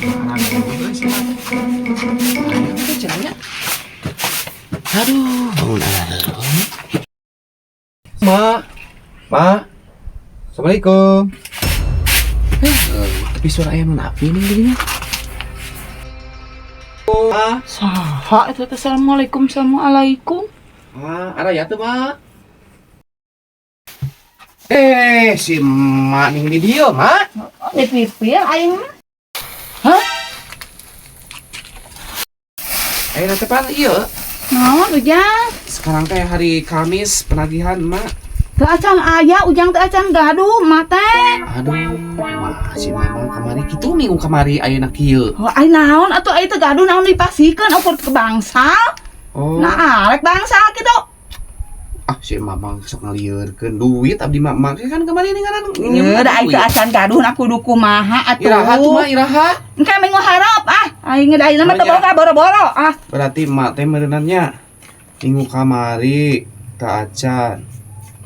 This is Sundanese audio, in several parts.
Aduh, bangun aduh. Ma, ma, assalamualaikum. Eh, tapi suara ayam napi nih jadinya. Ah, Saha eta teh assalamualaikum assalamualaikum. ah, ada ya tuh, Ma. Eh, si emak ning di dieu, Ma. Oh, di pipir aing mah. Hah? Eh, nanti pan iya. Naon Ujang? Sekarang teh hari Kamis penagihan, Mak. Teu acan aya Ujang teu acan gaduh mah teh. Aduh, masih memang kamari kitu minggu kamari ayeuna kieu. Oh, ai naon atuh ai teu gaduh naon dipasikeun ukur ke bangsa. Oh. Nah, arek bangsa kitu. Ah, si mamang sok ngalieurkeun duit abdi mah make kan kamari ngaran Heuh, da ai teu acan gaduh na kudu kumaha atuh. Iraha tuh mah iraha. Engke minggu harap ah. Aing da ayeuna mah teu boga boro-boro ah. Berarti emak teh meureunannya minggu kamari teu acan.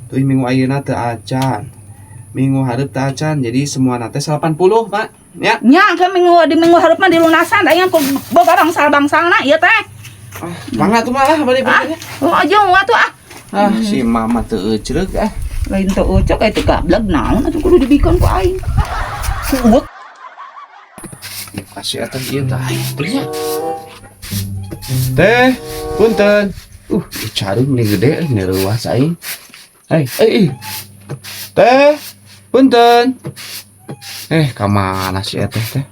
Tuh minggu ayeuna teu acan. Minggu hareup teu acan. Jadi semua teh 80, Pak. Ya. Nya engke minggu di minggu hareup mah dilunasan da aing boga bangsal-bangsalna ieu teh. Ah, mangga tuh mah ah balik Ah, oh aja atuh ah. Ah, si mama teu eucreug ah. Lain teu ucok aya teu gablek naon atuh kudu dibikeun ku aing. Kuut. Kasih eta ieu teh aing teh nya. Teh, punten. Carung nih gede nih ruas aing. Hei, eh, eh. Teh, punten. Eh, ka mana si eteh teh?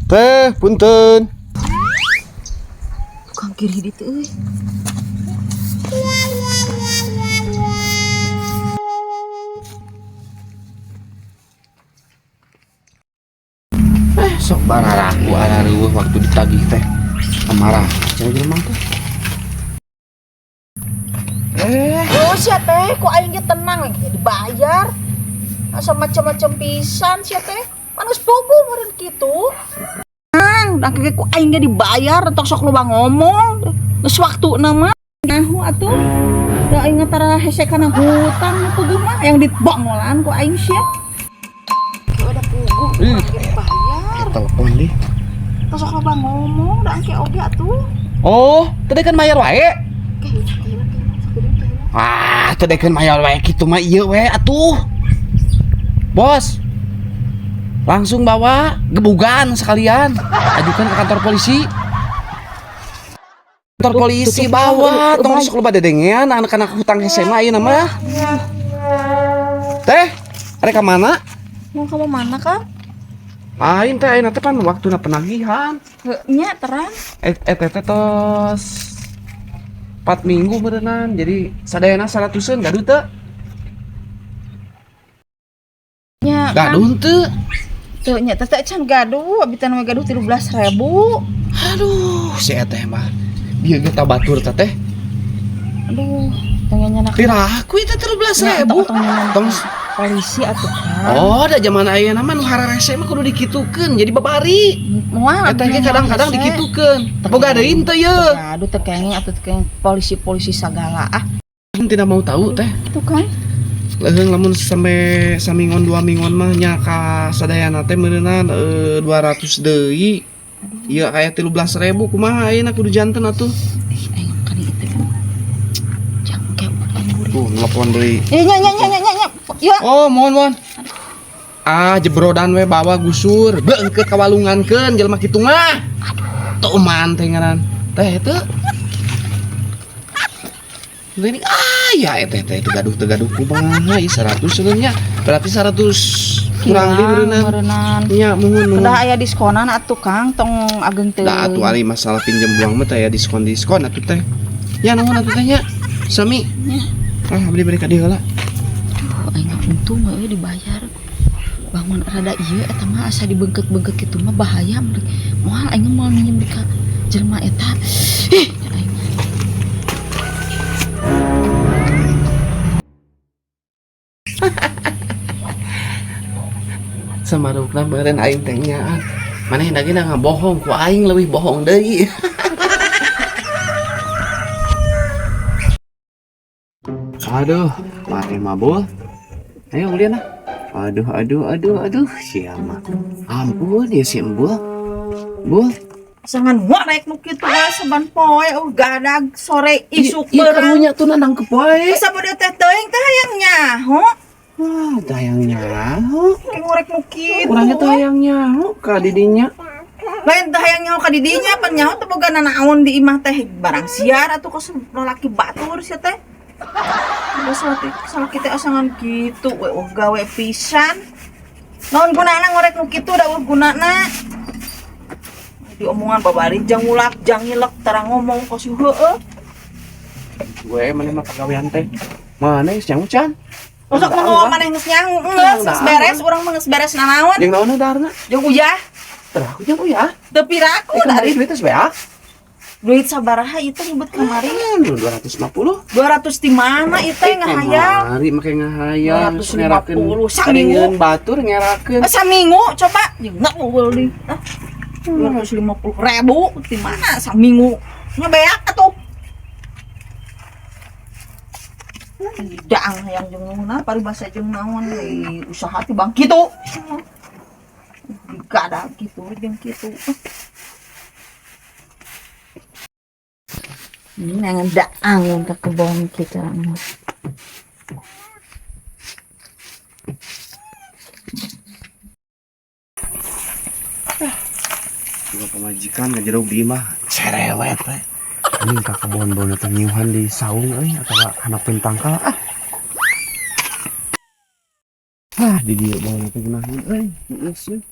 Teh, punten. Tukang kiri ditu euy. Eh, sok bararaku arareueuh waktu ditagih teh. Amarah cenah jelema teh. Eh, Oh sia teh, ku aing ge tenang lagi dibayar. Asa macam-macam pisan sia teh. Pan geus puguh meureun kitu. Nang, da ge ku aing ge dibayar tong sok loba ngomong. Geus waktuna mah nyaho atuh. Da aing tara hese kana hutang nu puguh mah yang dibongolan ku aing sia. Udah puguh ku aing ge dibayar. Telepon deh. Tong sok loba ngomong da engke oge atuh. Oh, tadi kan bayar wae. Keuna keuna keuna sakedeung keuna. Ah, tadi kan bayar wae kitu mah ieu we atuh. Bos. Langsung bawa gebugan sekalian. Ajukan ke kantor polisi. Kantor polisi bawa, tong sok loba dedengean anak-anak hutang SMA ayeuna mah. Teh, arek ka mana? Mau kamu mana, Kang? Aing teh ayeuna teh pan waktuna penagihan. Heuh, nya terang. Eh, eh teh teh tos 4 minggu berenang. Jadi sadayana 100-eun gaduh teu? Nya Gaduh teu? Teu nya teh teh can gaduh, abi teh gaduh 13.000. Aduh, si eteh mah. Bieu ge batur teh teh. Aduh, tong nyanak. Piraku itu 13.000. Tong polisi atuh kan. Oh, da zaman ayeuna mah nu hararese mah kudu dikitukeun jadi babari. Moal Eta ge kadang-kadang dikitukeun. Boga deui teu ye. Aduh teu kenging atuh teu kenging polisi-polisi sagala ah. Tidak mau tahu teh. Tuh kan. Leuheung lamun sampe samingon dua mingon mah nya ka sadayana teh meureunan 200 deui. Ieu aya 13.000 kumaha ayeuna kudu janten atuh. Eh, aing kan itu. Jangke aing burik. Tuh nelpon deui. Eh nya nya nya nya nya nya. Ya. Oh, mohon mohon. Ah, jebrodan we bawa gusur. Beungkeut kawalungankeun jelema kitu mah. Aduh, tuh man teh ngaran. Teh teu. Ini ah ya teh teh teu gaduh kumaha ieu 100 sebenarnya. Berarti 100 kurang deui meureunnan. Meureunnan. Nya muhun muhun. Udah aya diskonan atuh Kang, tong ageng teu. Da atuh ari masalah pinjem uang mah teh aya diskon-diskon atuh teh. Nya nuhun atuh teh nya. Sami. Nya. Ah, abdi bari ka dieu heula. Aduh, aing untung we dibayar. Bangun rada ieu eta mah asa dibengket-bengket kitu mah bahaya mun moal aing moal minjem di ka jelema eta. Ih, aing. Samarukna meureun aing teh nyaan. Manehna ge ngabohong ku aing leuwih bohong deui. Aduh, maneh mah, Bul. Ayo ulin ah. Aduh, aduh, aduh, aduh, siapa? Ampun ya si Embul. Bul. Sangan ngorek nu kitu we saban poe gadag sore isuk Iya, beurang. Karunya tuh nangkep wae. Sabodo teh teuing teh hayang nyaho. Wah, tayang nyaho. Kayak ngorek nu kitu. Urangnya teh hayang nyaho ka didinya. Lain teh hayang nyaho ka didinya, pan nyaho teh boga nanaon di imah teh barang siar atuh kos lalaki batur sia teh. Udah salaki teh asangan kitu we gawe pisan. Naon gunana ngorek nu kitu da eueuh gunana. Diomongan babari jang ngulak jang ngilek tarang ngomong kos heueuh. Gue mana mah pagawean teh. Mana geus nyaho can? Sok ngomong maneh geus nyaho geus geus beres urang mah geus beres nanaon. Jeung naon daharna? Jeung uyah. Teu aku jeung uyah. Teu piraku Eh, kamari dari duit teh beak. Duit sabaraha itu nyebut kamari? 250. 200 di mana itu ngahayal? Kamari make ngahayal. 250 saminggu. Ngerakeun batur ngerakeun. Saminggu coba jeung eueuh deui. Ah, 250.000 di mana saminggu? Nya beak atuh. Daang hayang jeung naon paribasa jeung naon deui usaha teh bang kitu. Digadag kitu jeung kitu. Nangan daang ke kebon kita. Juga pamajikan ngajeruk di imah cerewet we. Ini ka kebon-bon teh nyiuhan di saung euy atawa hanapkeun tangkal ah. Ah, di dieu bauna teh geunaheun euy, geus euy.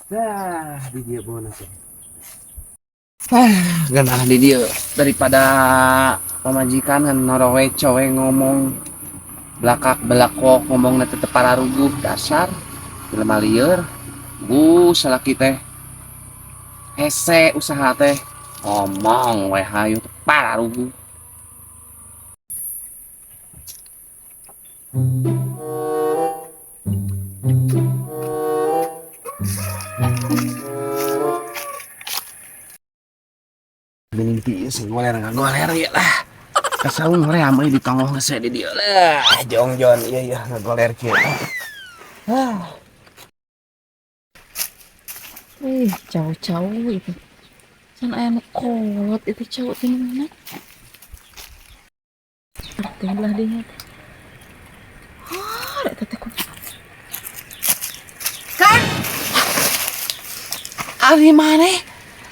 Dah, di dieu bauna teh. Ah, geunah di dieu daripada pamajikan kan norowe cowe ngomong belakak belakok ngomongna teh teu pararuguh dasar jelema lieur. Bu, salaki teh hese usaha teh ngomong we hayu teu pararuguh. Geuning tiis ngoler ngagoler ieu lah. Kasaung hoream euy ditonggoh geus di dieu lah. Jongjon ieu ieu ngagoler kieu. Ah. Ih, cau-cau itu. Can aya nu kolot itu cau teh mana? Teh belah dinya teh. Ah, eta teh kumaha? Kan Ari maneh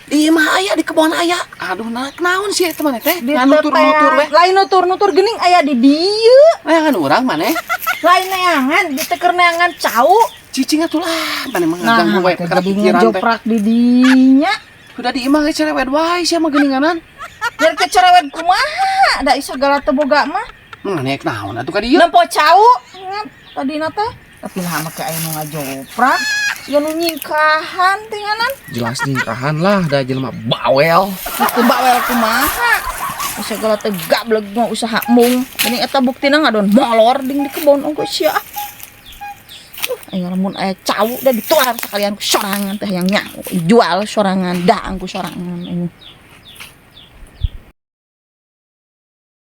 di imah aya di kebon aya. Aduh, nah naon sih eta maneh teh? Nutur-nutur we. Lain nutur-nutur geuning aya di dieu. Layangan urang maneh. Lain neangan, diteker neangan cau. Cicing atuh lah, maneh mah Nah, ngaganggu we teh kana jadi pikiran teh. ngejoprak di dinya. Udah di imah geus cerewet wae sia mah geuninganan. Dari kecerewet kumaha, da segala teu boga mah. Maneh naon atuh ka dieu? Nempo cau tadina teh. Tapi lah make aya nu ngajoprak. Ya nu nyingkahan tinganan. Jelas nyingkahan lah da jelema bawel. Teu bawel kumaha. Segala teh gablek mah usaha mung. Ini eta buktina ngadon molor ding di kebon ongko sia. Aing lamun aya cau da dituar sekalian ku sorangan teh yang nyaho. Jual sorangan, daang ku sorangan aing.